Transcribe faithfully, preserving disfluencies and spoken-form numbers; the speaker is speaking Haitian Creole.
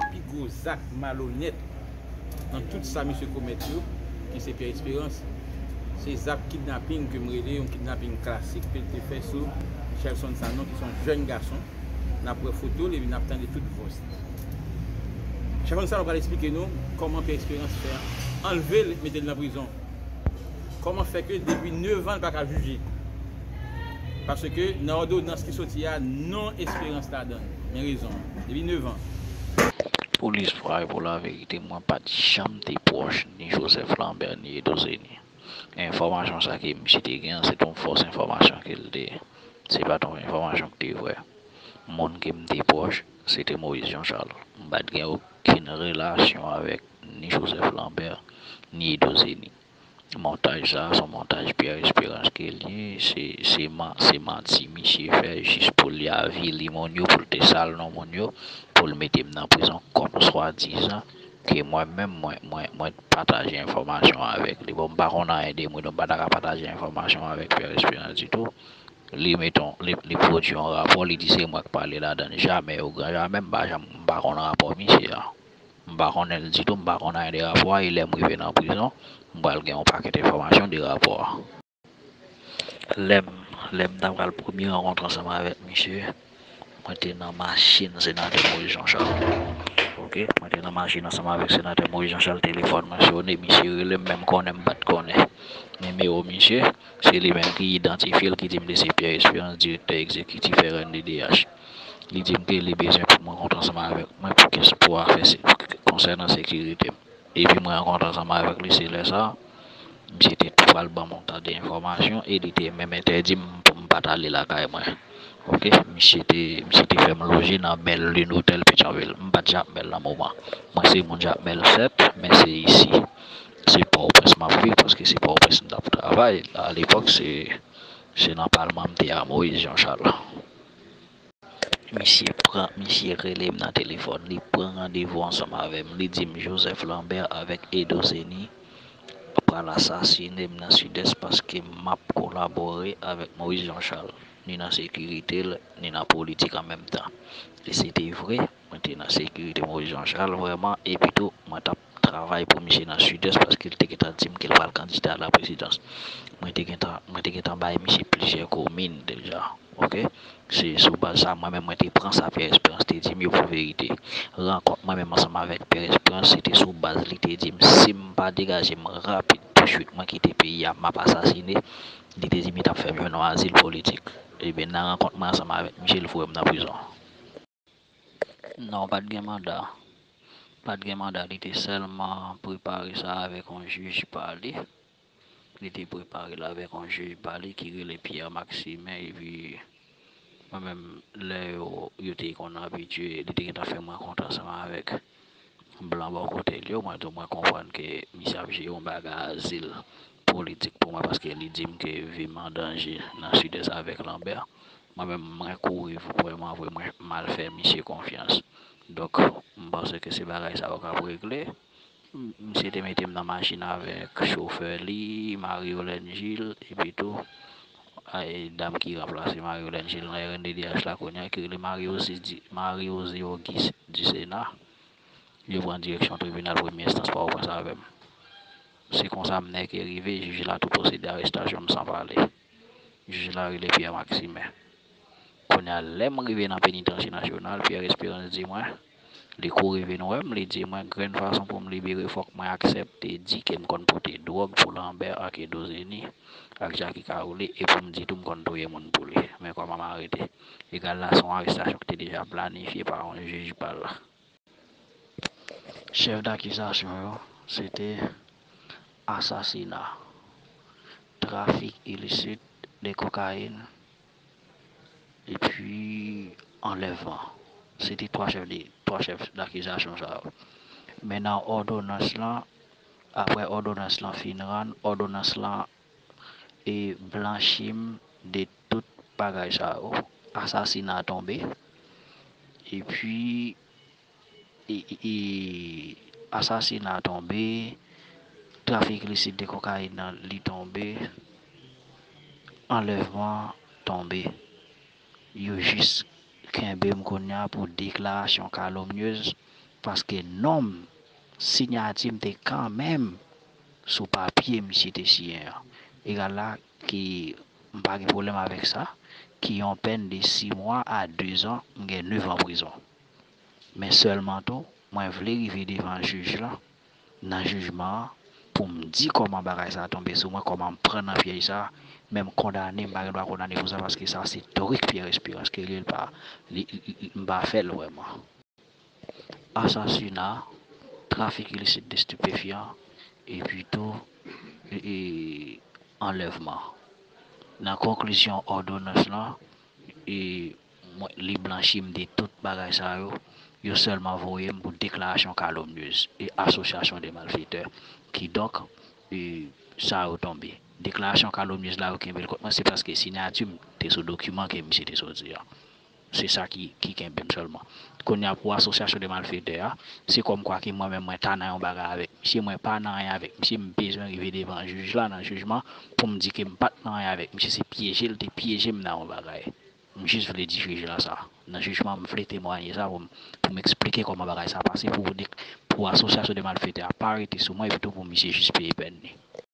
Pi gwo zak malonèt nan tout sa misye komèt yo, ki se Pierre Espérance, se zak kidnaping ke m rele yon kidnaping klasik ke l te fè sou Chelson Sanon, ki se yon jèn gason. N ap wè foto l epi n ap tande tout vòs li. Chelson Sanon pral eksplike nou kòman Pierre Espérance fè anlve l, mete l nan prizon. Kòman fè ke depi nèf an l pa ka jije? Paske nan òdonans ki soti a, non Espérance ladan l. Men rezon an. Depi nèf an. Pou lespwa e pou laverite, mwen pa t janm te pwòch ni Joseph Lambert ni Edo Zeni. Enfòmasyon sa ke misye te gen an, se t yon fòs enfòmasyon ke l te, se pa t yon enfòmasyon ki te vrè. Moun ke m te pwòch, se te Moïse Jean Charles. M pa t gen okenn relasyon avèk ni Joseph Lambert, ni Edo Zeni. Montaj sa a, se yon montaj Pierre Espérance ke l ye, se, se man-, se manti misye fè jis pou l avili moun yo, pou l te sal non moun yo, pou l mete m nan prizon kòm swadizan ke mwen menm, mwen, mwen, mwen pataje enfòmasyon avèk li. Bon, m pa konn anyen de moun, m pa ta ka pataje enfòmasyon avèk Pierre Espérance ditou. Li met on, li, li pwodui yon rapò, li di se mwen k pale ladan l. Jamè, o gran jamè, m pa janm, m pa konn rapò misye a. M pa konnen l ditou, m pa konn anyen de rapò a, e lè m rive nan prizon, m pral gen yon pakèt enfòmasyon de rapò a. Lè m, lè m ta pral premye rankontre ansanm avèk misye, mwen te nan machin senatè Moïse Jean Charles. Oke, mwen te nan machin ansanm avèk senatè Moïse Jean Charles, telefòn mwen sone, misye rele m, men m konnen m pa t konnen nimewo misye. Se li menm ki idantifye l, ki di m li se Pierre Espérance, direktè egzekitif R N D D H. Li di m ke li bezwen pou mwen rankontre ansanm avèk mwen pou kes-, pou afè se-, konsènan sekirite m. Epi mwen rankontre ansanm avèk li, se lè sa a, misye te tou pral ban m yon ta de enfòmasyon e li te menm entèdi m pou m pa t ale lakay mwen. Oke, misye te, misye te fè m loje nan Belle Lune Hotel Petyonvil. M pa t Jakmèl nan moman. Mwen se moun Jakmèl sèt, men se isi. Se Pòtoprens m ap viv, paske se Pòtoprens m t ap travay. Alepòk, se, se nan Palman m te a, Moïse Jean Charles. Misye pran, misye rele m nan telefòn, li pran randevou ansanm avè m, li di m Joseph Lambert avèk Edo Zeni pral asasine m nan Sidès paske m ap kolabore avèk Moïse Jean Charles, ni nan sekirite l, ni nan politik an menm tan. E se te vre, mwen te nan sekirite Moïse Jean Charles vrèman, epi tou, mwen t ap travay pou misye nan Sidès paske l te gentan di m ke l pral kandida a la prezidans. Mwen te gentan, mwen te gentan bay misye plizyè komin deja. Oke? Se sou baz sa, mwen menm, mwen te pran sa Pierre Espérance te di m yo pou verite. Rankont mwen menm ansanm avèk Pierre Espérance, se te sou baz li te di m, si m pa degaje m rapid touswit, mwen kite peyi a, m ap asasine. Li te di m li t ap fè m jwenn yon azil politik. Ebyen, nan rankont mwen ansanm avèk misye, l voye m nan prizon. Non, pa t gen manda. Pa t gen manda, li te sèlman prepare sa avèk yon jij pa li. Li te prepare l avèk yon jij pa li ki rele Pierre Maximin, epi mwen menm, lè yo, yo te konn abitye, li te gentan fè m rankontre ansanm avèk blan bò kote l yo, mwen tou mwen konprann ke misye ap jere yon bagay azil politik pou mwen, paske li di m ke vi m an danje nan Sidès avèk Lambert. Mwen menm, mwen kouri vrèman vre, mwen m al fè misye konfyans. Donk, m panse ke se bagay sa yo k ap regle. M-, misye te mete m nan machin avèk chofè li, Marie Yolène Gilles, epi tou, ay, dam ki ranplase Marie Yolène Gilles nan R N D D H la kounye a, ki rele Marie José Di-, Marie José Auguste Dusénat. Yo pran direksyon tribinal premye enstans Pòtoprens avè m. Se konsa m nèke rive, jij la tou pwosede arestasyon m san pale. Jij la rele Pierre Maximin. Kounye a, lè m rive nan penitansye nasyonal, Pierre Espérance di mwen, li kouri vin wè m, li di mwen, grenn fason pou m libere, fòk mwen aksepte di ke m konn pote dwòg pou Lambert ak Edo Zeni, ak Jacky Carolet, e pou m di tou m konn touye moun pou li. Men kòman m arete? Egal la, se yon arestasyon ki te deja planifye pa yon jij pa l. Chèf dakizasyon yo, se te asasina, trafik ilisit de kokayin, epi anlèvman. Se te twa chèf de, twa chèf dakizasyon sa yo. Men nan òdonans lan, apre òdonans lan fin rann, òdonans lan e blanchi m de tout bagay sa yo. Asasina tonbe, epi e, e, e, asasina tonbe, trafik ilisit de kokayin nan li tonbe, anlèvman tonbe. Yo jis kenbe m kounye a pou deklarasyon kalomnyez Paske non m, siyati m te kanmenm sou papye misye te siyen an. Egal la ki m pa gen pwoblèm avèk sa, ki yon pèn de sis mwa a dezan, m gen nèf an prizon. Men sèlman tou, mwen vle rive devan jij la, nan jijman an, pou m di kòman bagay sa a tonbe sou mwen, kòman m pran nan pyèj sa a, men m kondane, m pa gen dwa kondane pou sa, paske sa se Toric Pierre Espérance ke li, li pa, li, li, li, m pa fè l vrèman. Asasina, trafik ilisit de stipefyan, epi tou, e, e, anlèvman. Nan konklizyon òdonans lan, e, mwen, li blanchi m de tout bagay sa yo. Yo sèlman voye m pou deklarasyon kalomnyez e asosyasyon de malfetè. Kidonk, e, sa yo tonbe. Deklarasyon kalomnyez la, yo kenbe l kont mwen, se paske siyati m te sou dokiman ke misye te soti an. Se sa ki, ki kenbe m sèlman. Kounye a, pou asosyasyon de malfetè a, se kòmkwa ke mwen menm mwen ta nan yon bagay avèk misye, mwen pa nan anyen avèk misye, m bezwen rive devan jij la nan jijman pou m di ke m pa t nan anyen avèk misye, se pyeje l te pyeje m nan yon bagay. M jis vle di jij la sa. Nan jijman, m vle temwaye sa pou m, pou m eksplike kòman bagay sa pase, pou, pou asosyasyon de malfetè a pa rete sou mwen, epi tou pou misye jis peye pèn li.